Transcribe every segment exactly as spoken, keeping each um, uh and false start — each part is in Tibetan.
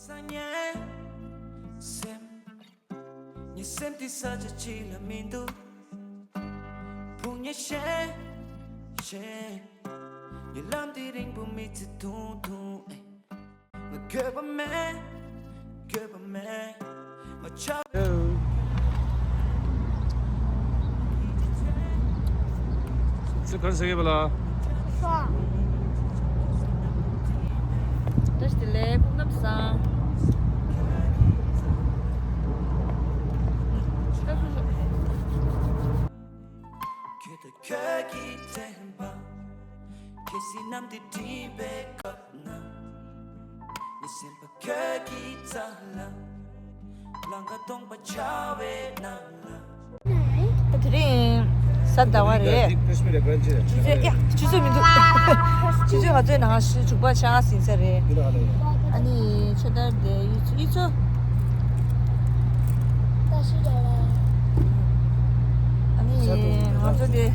ངའི་སེམས། ངའི་སེམས་འདི་ས་ཆ་གཅིག་ལ་མི་འདུག་ཕུང་ཉེ་ཤེས་ཤེས། ངའི་ལམ་འདི་རིང་པོ་མི་ཚེ་ཐུང་ཐུང་ཨེ། ང་འགྱོད་པ་མེད། འགྱོད་པ་མེད། ང་ཆགས། ཚེ་གར་ཟེར་གི་བ་ལ། བཀྲ་ཤིས་བདེ་ལེགས། སྐུ་ཁམས་བཟང་། ཁྱོད་དང་ཁྱོད་ཀྱི་དྲན་པ། ཁྱེད་སྲིད་ནམ་དུ་བསྒྲིབས་པའི་སྐབས་ན། ངའི་སེམས་པ་ཁྱོད་ཀྱི་རྩ་ལ། ལང་ཀ་སྟོང་པ་འཆར་བའི་ནང་ལ། ད་དེ་རིང་གཟའ་ཟླ་བ་རེད། ཆུ་ཚོད་ཡ་ཆུ་ཚོད་མི་འདུག་ཆུ་ཚོད་ང་ཚོའི་ནང་ཤི་དྲུག་པ་ཆགས་ཟིན་ས་རེད། ཨ་ནི་ཆོས་དར་དེ་གཡུ་མཚོ་གཡུ་མཚོ། ཨ་ནི་ང་ཚོ་དེ་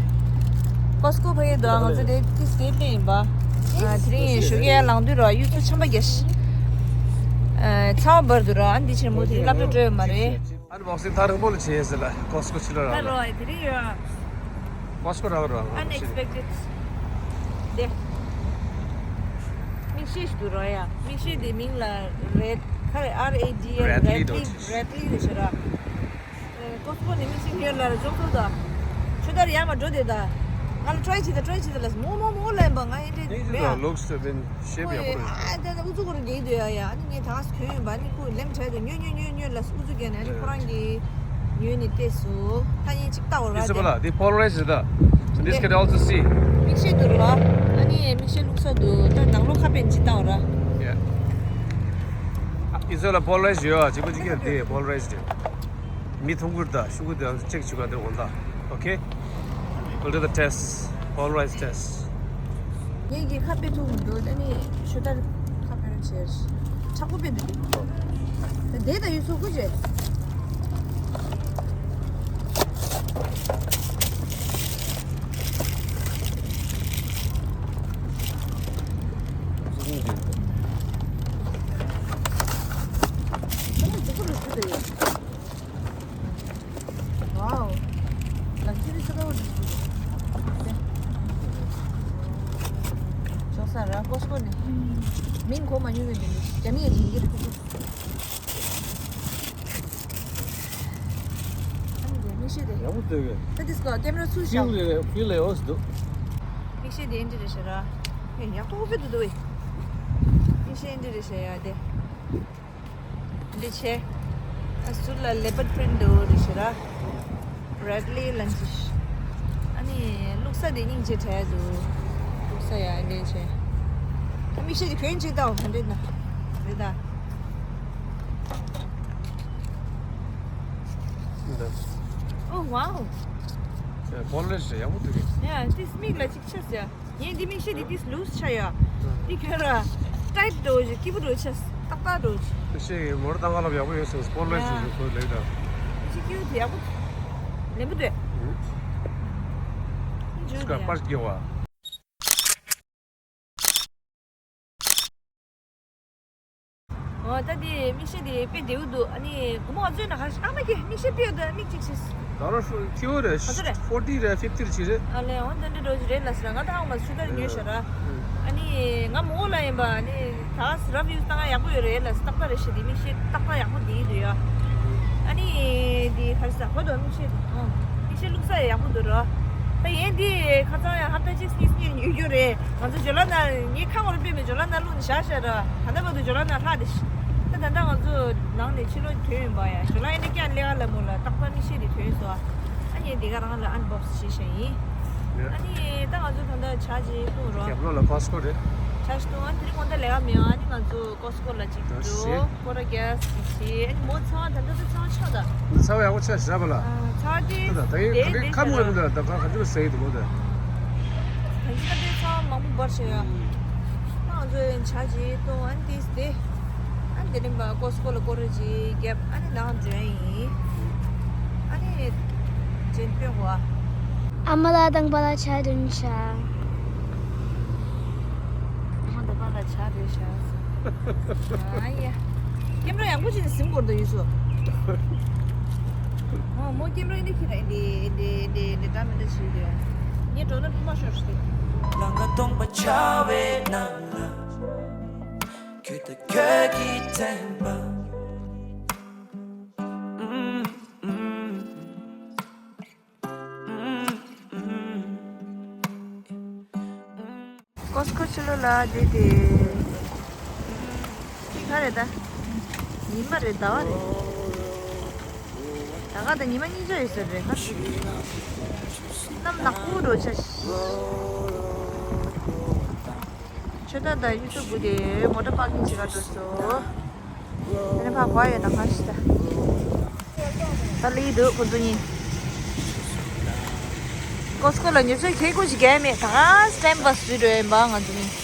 ཀོ་སི་ཀོ་ཕ་གི་འདུག་ང་ཚོ་དེ་ཏིས་དེ་ལྟ་ཡིན་པ། དེ་རིང་ཞོགས་ཀས་ལངས་དུས་ར་གཡུ་མཚོ་ཆམ་པ་རྒྱག་ཚ་བ་འབར་འདུག་ར། ཨ་ནི་དེ་ཕྱིར་མོ་དེ་སློབ་གྲྭ་འགྲོ་ཡོད་མ་རེད། ཨན་བོག་སིང་ཐག་རིང་པོ་ལ་བྱས་ཟེར་ལ་ཀོ་སི་ཀོ་ཕྱི་ལ་རག་ལ། ཧ་རོ་དེ་རིང་ཡོད། ཀོ་སི་ཀོ་རག་རག་ཨན་ཨེག་སི་པེག་ཊེཌ། དེ། མིག་ཤེལ་ཞིག་འདུག་ར་ཡ། མིག་ཤེལ་དེ་མིང་ལ་རེད། ཁ་རེ་ཨར་ཨེ་ཌི་ཨེལ། རེད་ལི་འདུག་རེད་ལི་རེད་ཟེར་ར། ཀོ་སི་ཀོ་ནས་མིག་ཤེལ་ཉོས་ལ་ར་ཇོབ་ཚོགས་ད། ཆུ་དར་ཡར་མར་འགྲོ་དེ་ད། ང་ལ་ཊ་རའི་བྱེད་ད་ཊ་རའི་བྱེད་ད་ལ་མོ་མོ་མོ་ལ་ཡིན་པ་ང་ཨེ་འདྲ་མེད་ཡ། ལུགས་སི་ཏུ་བིན། ཤེས་པའི་ཁོ་ཨ་ད་ད་ཨུ་ཚུགས་ཁོ་རུ་རྒྱལ་དུ་ཡ་ཡ། ཨ་ནི་ངས་ད་ག་སེ་གྱོན་ཡོད་པ། ཨ་ནི་ཁོ་ལེམ་བྱས་དུ་ཉོ་ཉོ་ཉོ་ཉོ་ལ་ཨུ་ཚུགས་རྒྱལ་ནས། ཨ་ནི་ཁོ་རང་གིས་ཉོས་ནས་བལྟས་སོ། ད་ཡིན་གཅིག་ལྟ་བར་ཡིན་ཟེར་བ་ལ་དེ་ཕོལ་རའི་ཛི་ད། This can also see. མིག་ཤེལ་འདུག་ར། ཨ་ནི་མིག་ཤེལ་བླུགས་ས་འདུག་ད་ནང་ལོགས་ཁ་པན་གཅིག་ལྟ་བར། Yeah. ཨ་ཡིན་ཟེར་བ་ལ་ཕོལ་རའི་ཛི་ཡོད། ཨ་གཅིག་པ་གཅིག་རྐྱང་དེ་ཕོལ་རའི་ཛི་རེད། མི་མཐོང་གི་རེད་ད། ཤོག་གུ་དེ་ཅེག་བྱེད་ག་དེར་འོང་ད། Okay. We'll do the test. Polarized test. ངས་ཀྱི་ཁ་དཔེ་ཐུག་མི་འདུག་ད་ནི་ཤོ་ལྟར་ཁ་དཔེ་ར་བྱེད། ཆག་པོ་དཔེ་འདུག་ད་དེ་ད་ཡུལ་ཚོ་ཁུ་བྱེད། Wow. Luxury store. ཅོག་ས་ར་ཀོ་སི་ཀོ་ནས། མིང་གོ་མ་མྱོང་བའི་མི་འདུག་རྒྱ་མིའི་རིན་གྱིས། ཨ་ནི་དེ་མིག་ཤེལ་དེ། ཡག་པོ་འདུག་གས། ད་དེ་སྐོར་ཀེམ་ར་ཚུར་བཞག་ཕིལ་ལེ་ཕིལ་ལེ་ཨོས་འདུག་མིག་ཤེལ་དེ་འདི་རེད་ཤག་ར། ཨེ་ཡག་པོ་ཕེ་འདུག་འདུག་གས། མིག་ཤེལ་འདི་རེད་ཤག་ཡ་དེ། འདི་ཆེ། ཨ་ཟུར་ལ་ལེ་པར་པྲིན་འདུག་རེད་ཤག་ར། རེད་ལི་ལན་ཅིག་ཨ་ནི་བླུགས་ས་དེ་སྙིང་རྗེ་དྲགས་འདུག་བླུགས་ས་ཡ་ལེ་ཆེ། ད་མིག་ཤེལ་དེ་གྱོན་བྱེད་དང་ག་འདྲ་ན། རེད་ད། འདི། Oh wow. ཡ་པོ་ལིཤ་ཡག་པོ་འདུག་གས། ཡ་དེ་མིག་ལ་ཅིག་ཆགས་ཡ། ངས་འདི་མིག་ཤེལ་འདི་དེ་ལུས་ཆགས་ཡ། འདི་ཁྱོད་ར་ཊའིཊ་འགྲོ་ཅིག་སྐྱིད་པོ་འགྲོ་ཆགས། ཏག་ཏག་འགྲོ་ཅིག་མིག་ཤེལ་གྱི་མོར་བཏང་ག་ལབ་ཡག་པོ་ཡོད་སོང་། པོ་ལིཤ་ཞིག་ཁོ་ལེགས་ད། ཅིག་སྐྱིད་པོ་དེ་ཡག་པོ། ལེན་པོ་འདུག་ཨུ། ཅིག་པར་སྐྱེ་བ། འོ་ད་དེ་མིག་ཤེལ་དེ་དཔེ་བདེ་པོ་འདུག་ཨ་ནི་སྒོར་མོ་ང་ཚོའི་ནང་ཁ་ཤས་ཨ་མ་ཁྱེད་མིག་ཤེལ་དཔེ་ཡོད་ད། མིག་གཅིག་ཤེས། ད་རུང་ཤོ་ཐིའོ་རེད། ག་ཚོད་རེད། ཕོར་ཊི་རེད། ཕིབ་ཊི་རེད་ཅིག་རེད། ཨ་ལས་འོ་འདི་འདྲ་འགྲོ་གི་རེད་ལ་ཟེར། ང་ད་ཨ་མ་ཆུ་ད་ཉོས་ཤག་ར། ཨ་ནི་ང་མོ་ལ་ཡིན་པ་ཨ་ནི་ད་རབ་ཡུ་སི་བཏང་ཡག་པོ་ཡོད་རེད་ལ་ཟེར། ཏག་ཏག་རེད་ཤག་དེ་མིག་ཤེལ་ཏག་ཏག་ཡག་པོ་དེ་ཡིན་འདུག་ཡ། ཨ་ནི་དེ་ག་རེ་ཟ་ཧོ་དོ་མིག་ཤེལ་དེ་ཨོ་མིག་ཤེལ་བླུགས་ས་ཡག་པོ་འདུག་ར། ད་ཡན་དེ་ཁ་ཚང་ཡང་ཧབ་ཏ་གཅིག་གཉིས་གཉིས་ཉོ་རྒྱུ་རེད། ང་ཚོ་ཇོ་ལ་ན་ངའི་ཁ་ངོ་རུ་པེ་མེ་ཇོ་ལ་ན་ལུག་ནི་བཞག་བཞག་ར། ད་ལྟ་བར་དུ་ཇོ་ལ་ན་ལྷག་དེ་ཤི། ད་ད་ལྟ་ང་ཚོ་ནང་ནས་ཕྱི་ལོགས་ཐོན་ཡིན་པ་ཡ། ཇོ་ལ་ཡན་དེ་ཀྱང་ལེ་ག་ལ་མོ་ལ་ཏག་ཏག་མིག་ཤེལ་དེ་ཐོན་སོང་། ཨ་ནི་དེ་ག་རང་ལ་ཨན་བོག་སི་བྱས་བཞག་ཡིན། ཡ། ཨ་ནི་ད་ང་ཚོ་ད་ལྟ་ཇ་ཅིག་བཏུང་རོགས། རྒྱབ་ལོགས་ལ་ཀོ་སི་ཀོ་རེད། ཇ་ཅིག་བཏུང་། ཨ་ནི་དེ་རིང་དགོང་དག་ལས་ཀ་མེད། ཨ་ནི་ང་ཚོ་ཀོ་སི་ཀོ་ལ་ཅིག་འགྲོ། ཤེས། སྐོར་ར་རྒྱག་ཅིག་བྱས། ཨ་ནི་མོ་ཚ་བ་ད་ལྟ་ད་ཚ་བ་ཆགས་ད། ཚ་བ་ཡག་པོ་ཆགས་ཤག་ར་བ་ལ། ཨ་ཚ་བ་དེ་ད་ད་ད་ཡིན་དེ་ག་གེ་དེ་ཁ་མོ་ཆགས་རེད་ད། ད་ག་ག་ཅི་ལ་ཟེར་གི་འདུག་མོ་ད། ད་ཅི་ད་དེ་ཚ་བ་མང་པོ་འབར་ཤག་ཡ། ཨ་ང་ཚོ་ཇ་ཅིག་བཏུང་། ཨ་ནི་དེ་དེ། ཨ་ནི་དེ་རིང་པ་ཀོ་སི་ཀོ་ལ་སྐོར་ར་ཅིག་བརྒྱབ། ཨ་ནི་ནང་འཛུལ་ཡིན། ཨ་ནི་རྗེས་དཔོན་གོ། ཨ་མ་ལགས་དང་པ་ལ་ཇ་འདོན་ཤག་ཨ་མ་དང་པ་ལ་ཇ་འདོན་ཤག་ཨ་ཡ། ཀེམ་ར་ཡག་པོ་བྱས་ནས་ཟིན་དགོས་འདུག་ཡུལ་སུ། ཨོ་མོ་ཀེམ་ར་འདི་ཁྱེར་འདི་འདི་འདི་འདི་འདྲ་མི་འདྲ་བྱེད་དུས། ངས་འགྲོ་ན་ཕུ་མ་ཤོར་ཞིག་འདུག་ལང་ཀ་སྟོང་པ་བྱ་བའི་ནང་ལ། ཁྱོད་དང་ཁྱོད་ཀྱི་དྲན་པ། ཀོ་སི་ཀོ་ཕྱི་ལོགས་ལ་བསྡད་དེ། ག་རེ་ད། ཉི་མ་རེད་ཟླ་བ་རེད། ད་ག་ད་ཉི་མ་གཉིས་ཆ་ཡོད་ས་རེད་ཧ། གནམ་ནག་པོ་འགྲོ་ཆ་ཤི། ཆོས་དར་དང་ཡུལ་ཚོ་དགུ་དེ་མོ་ཊ་པར་ཀིང་བྱེད་ག་འགྲོ་སོང་། དེ་ནས་ཕར་བ་ཡོད་ན་ཁ་ཤི་ད། ད་ལི་འདུག་ཁོ་ཚོ་གཉིས། ཀོ་སི་ཀོ་ལ་ཉོ་ཆ་ཁེ་ཁོ་ཞིག་རྒྱག་མེད་ད་ག་སི་ཊེམ་པ་སུ་འགྲོ་ཡིན་པ་ང་ཚོ་གཉིས།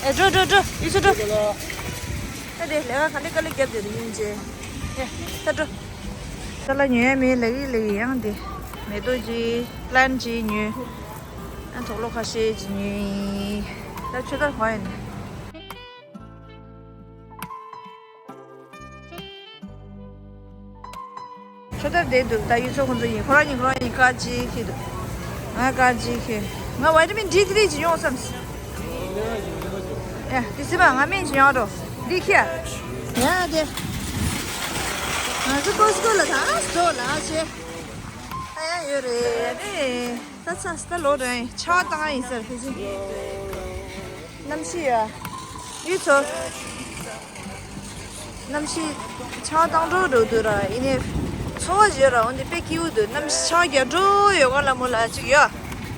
ཨེ་འགྲོ་འགྲོ་འགྲོ་ཡུལ་ཚོ་འགྲོ། ད་དེ་ལས་ཀ་ག་ལེ་ག་ལེ་རྒྱབ་བསྡད་འདུག་སྙིང་རྗེ། ཨེ་ད་འགྲོ། ད་ལ་ཉོ་ཡ་མེད་ལ་ཡི་ལ་ཡི་ཡང་དེ་མེ་ཏོག་ཅིག་པི་ལན་ཅིག་ཉོས། ཨ་དོག་ལོ་ཁ་ཤས་ཅིག་ཉོས་ཡིན། ད་ཆོས་དར་བ་ཡིན། ཆོས་དར་བསྡད་འདུག་ད་ཡུལ་ཚོ་ཁོང་ཚོ་ཡིན། ཁོ་རང་ཉིད་ཁོ་རང་ཉིད་ཀ་ཅིག་ཁྱེར་འདུག་ང་ཀ་ཅིག་ཁྱེར། ང་ཝི་ཊ་མིན་ཌི་ཐི་རི་ཅིག་ཡོང་བསམ། ཡ་དེ་སྲིད་པ་ང་སྨན་ཅིག་ཡོང་འགྲོ། འདི་ཁྱེར། ཡ་དེ། ང་ཚོ་ཀོ་སི་ཀོ་ལ་ད་སོ་ལ་ཆེ། ཨ་ཡ་ཡོད་རེད་དེ། ད་ཚ་སི་ད་ལོ་རེད་ཆར་བཏང་ཡིན་ཟེར་ཕི་ཅི། གནམ་གཤིས་ཡ། ཡུལ་ཚོ། གནམ་གཤིས་ཆར་བཏང་འགྲོ་འགྲོ་འདུག་ར་ཡིན་ནའི། ཚོར་བ་ཡོད་ར་འོན་ཏེ་དཔེ་སྐྱིད་པོ་འདུག་གནམ་གཤིས་ཆར་རྒྱག་འགྲོ་ཡོད་ག་ལ་མོ་ལ་ཅིག་ཡ།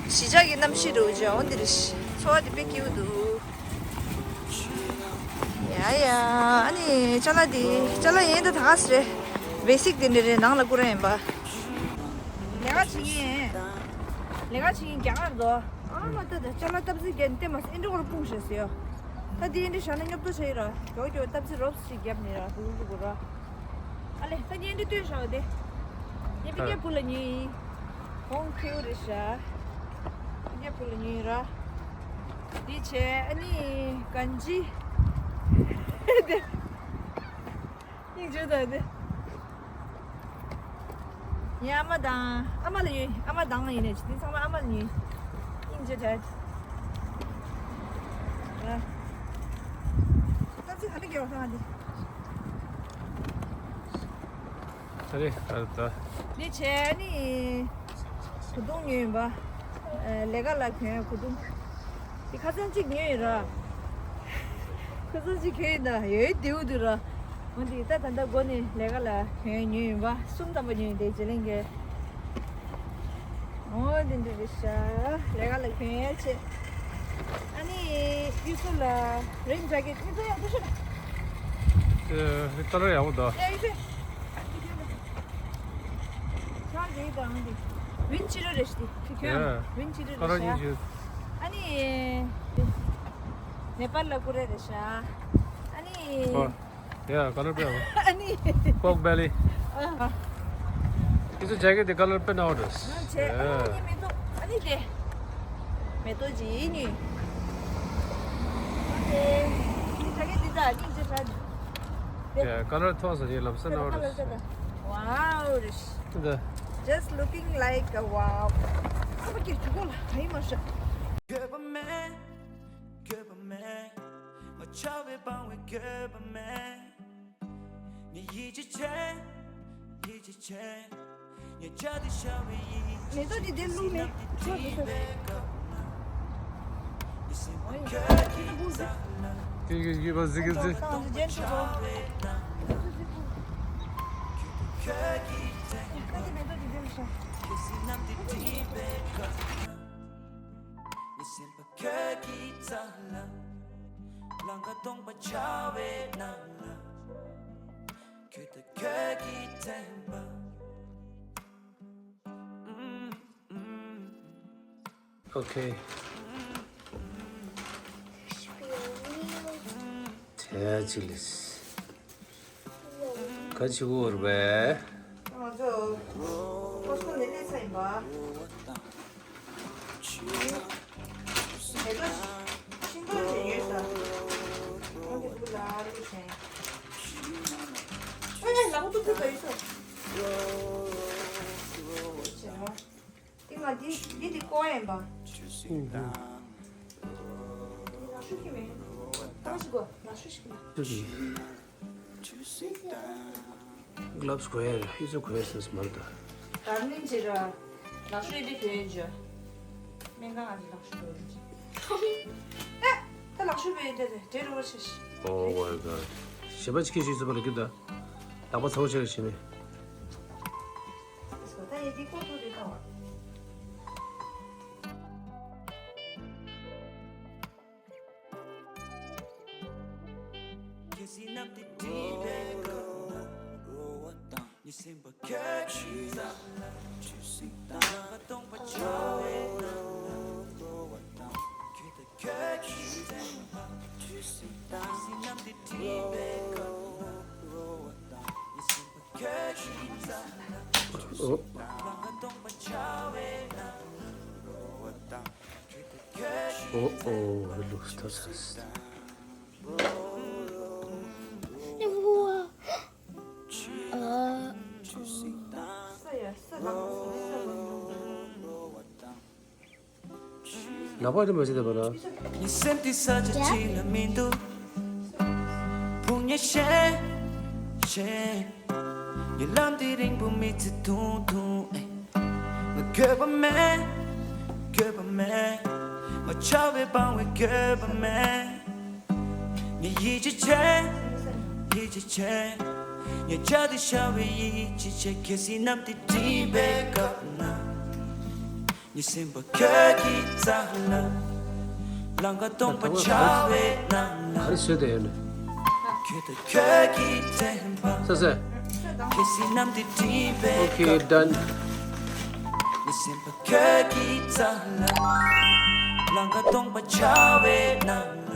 གཞིས་ཆགས་ཀྱི་གནམ་གཤིས་འགྲོ་ཅིག་འོན་ཏེ་རེ་ཞིག་ཚོར་བ་དེ་དཔེ་སྐྱིད་པོ་འདུག་ཡ་ཡ། ཨ་ནི་ཅ་ལག་འདི་ཅ་ལག་ཡིན་ད་ད་ག་སི་རེད། བེ་སིག་དེ་འདྲ་རེད་ནང་ལ་བསྐུར་ཡ་ཡིན་པ། ལས་ཀ་བྱེད་ཀྱི་ཡིན། ལས་ཀ་བྱེད་ཀྱི་ཡིན་རྒྱ་གར་འགྲོ། ཨ་མ་ད་ད་ཅ་ལག་སྟབས་ཟིག་རྒྱབ་ནས་བལྟས་མ་སོང་ཨེ་འདྲ་སྐོར་སྤུངས་ཤག་ཟེར་ཡོ། ད་འདི་ཨེ་འདྲ་བཞག་ན་སྙོབ་ཐོ་ཆགས་ཡོད་ར་མགྱོགས་མགྱོགས་སྟབས་ཟིག་རོབ་ཞིག་རྒྱབ་ནས་ར་འདུག་འདུག་གོ་ར། ཨ་ལེ་ད་ངས་ཨེ་འདྲ་སྟོན་བཞག་པ་དེ། ངས་ཕི་ཀའི་བུ་ལ་ཉོས་ཡིན། ཧོང་ཁེའུ་རེད་ཤག་ཕི་ཀའི་བུ་ལ་ཉོས་ཡིན་ར། འདི་བྱས་ཨ་ནི་གན་ཇི། དེ། སྙིང་རྗེ་དང་དེ། ངའི་ཨ་མ་དང་ཨ་མ་ལ་ཡོད་ཨ་མ་དང་ཡིན་ནས་ཅི་དེ་ཚང་མ་ཨ་མ་ལ་ཡིན། སྙིང་རྗེ་དྲན། ཨ། ད་ཚིག་ག་འདྲ་རྒྱལ་བ་སང་ཨ་འདི། ཨ་རེ་ཨ་ད། འདི་བྱས་ནི། གོས་ཐུང་ཉོས་ཡིན་པ། ལས་ཀ་ལ་གྱོན་གོས་ཐུང་། དེ་ཁ་སང་གཅིག་ཉོས་ཡིན་ར། ཁ་སང་གཅིག་གྱོན་ཡིན་ད་ཡོད་བདེའུ་འདུག་ར། འོ་འདི་ད་ད་ལྟ་སྒོ་ནས་ལས་ཀ་ལ་གྱོན་ཉོས་ཡིན་པ་གསུམ་ཙམ་པ་ཉོས་ཡིན་དེ་བརྗེ་ལེན་གྱི། འོ་འདི་འདི་རེད་ཤག་ལས་ཀ་ལ་གྱོན་ཡས་ཆེད། ཨ་ནི་ཡུལ་ཚོ་ལ་རེན་ཇེ་ཀེ་ཊི་མི་ཚོ་ཡག་པོ་ཤོད་ད། ཨེ་ཁ་ལར་ཡག་པོ་འདུག་ཡ་ཡུལ་ཚོ། ཆག་རེད་དང་འདི། ཝིན་ཅི་རོ་རེད་ཤི་དེ་ཁྱོད་ཁྱོད་ཡ། ཝིན་ཅི་རོ་ཁ་ལར་རེད་ཤག་གཉིས་ཤིག་ཨ་ནི། ནེ་པཱལ་ལ་ཀུ་རེ་རེད་ཤག་ཨ་ནི། ཨོ། ཡ་ཁ་ལར་དཔེ་ཡག་ཨ་ནི། པོག་བེ་ལི། ཨ། ཁྱེད་ཚོ་ཇེ་ཀེ་ཊི་དེ་ཁ་ལར་དཔེ་ནག་པོ་འདུག་ཨ་ཆེ་ཨ་ཡ། ནི་མེ་ཏོག་ཨ་ནི་དེ། མེ་ཏོག་ཅིག་ཡིན་ནི། ཨོ་ཁེ། ནི་ཇེ་ཀེ་ཊི་འདི་ད་སྙིང་རྗེ་དྲན། ཡ་ཁ་ལར་ཐོག་ས་ཡི་ལབ་ས་ནོར། ཝའོ་རེད། འདི། Just looking like a wow. ཁ་པ་ཀྱི་ཇུ་གོ་ལ་ཧ་ཡི་མ་ཤ། འགྱོད་པ་མེད། འགྱོད་པ་མེད། མ་ཆགས་པའི་བང་བའི་འགྱོད་པ་མེད། ངས་ཡིད་ཆེས་བྱེད། ཡིད་ཆེས་བྱེད། མེ་ཏོག་འདི་དེ་བླུགས་ནས་ཆོག་འདུག་ས། ཀི་ཀི་ཀི་བ་ཟི་ཀི་ཟི། ཏང་ཟི་ཇན་ཆོག་གོ། ཏང་ཟི་ཟི་ཀུ། ཏང་ཟི་མེ་ཏོག་འདི་དེ་བླུགས་ཤ། ཁྱོད་ཀྱི་རྩ་ལ། ལང་ཀ་སྟོང་པ་བྱ་བའི་ནང་ལ། ཁྱོད་དང་ཁྱོད་ཀྱི་དྲན་པ། ཨོ་ཁེ། དེ་ཅི་ལས། ག་ཅི་འུར་བས། ང་ཚོ་ཀོ་སི་ཀོ་ནས་སླེབས་ཚར་ཡིན་པ། མེ་ཏོག་ཤིང་ཏོག་ཅིག་ཉོས་ཤག་ཨོ་དེ་བུ་ལ་ ཨེ་ལག་པ་ཏུ་ཏུ་ག་ཡོད་སོ། ཏིང་ལ་འདི་འདི་འདི་ཀོ་ཡན་པ། ལག་ཤུ་ཁྱི་མེད། ཏང་ཞིག་གོ་ལག་ཤུ་ཞིག་མེད། Gloves གོན་ཡ་རེད། ཨི་ཙི་གོན་ཡ་སེམས་མ་རེད་ད། ད་ནིན་ཅི་ར། ལག་ཤུ་ཨི་ཙི་གོན་ཡ་ཅི། སྨན་ཁང་ཨ་ཙི་ལག་ཤུ་གོན་ཡ་ཅི། ཨེ། ད་ལག་ཤུ་བེ་དེ་དེ་དེ་རུ་བ་ཤེས། Oh my god. ཞེ་པ་ཅི་ཁྱི་ཞིག་ཟེར་བ་ལ་ཀི་ད། ལག་པ་ཚ་བོ་ཆེ་ར་ཞེ་ནས། ད་ཡི་དེ་ཀོ་ཐུ་རེ་ད་བ། ཨོ། ཨོ་ཨོ། ལུག་ཐོ་ས། ལག་པ་དེ་མ་བྱེད་པ་ལ། ངའི་སེམས་འདི་ས་ཆ་གཅིག་ལ་མི་འདུག་ཕུང་ཉེ་ཤེས་ཤེས། ངའི་ལམ་འདི་རིང་པོ་མི་ཚེ་ཐུང་ཐུང་ཨེ། ང་འགྱོད་པ་མེད། འགྱོད་པ་མེད། ང་ཆགས་པའི་སྤང་བའི་འགྱོད་པ་མེད། ངས་ཡིད་ཆེས་བྱེད། ཡིད་ཆེས་བྱེད། ངས་བྱ་དེ་ཤར་བའི་ཡིད་ཆེས་བྱེད། གལ་སྲིད་གནམ་དེ་སྒྲིབ་པའི་སྐབས་ན། ངའི་སེམས་པ་ཁྱོད་ཀྱི་རྩ་ལ། ལང་ཀ་སྟོང་པ་འཆར་བའི་ནང་ན། ག་རེ་བཟོས་དེ་ཡོད་ནི། ཁྱོད་དང་ཁྱོད་ཀྱི་བརྩེ་བ། ས་ས། གལ་སྲིད་གནམ་དེ་སྒྲིབ་པའི Okay, སྐབས། Done. ངའི་སེམས་པ་ཁྱོད་ཀྱི་རྩ་ལ། ལང་ཀ་སྟོང་པ་འཆར་བའི་ནང་ན།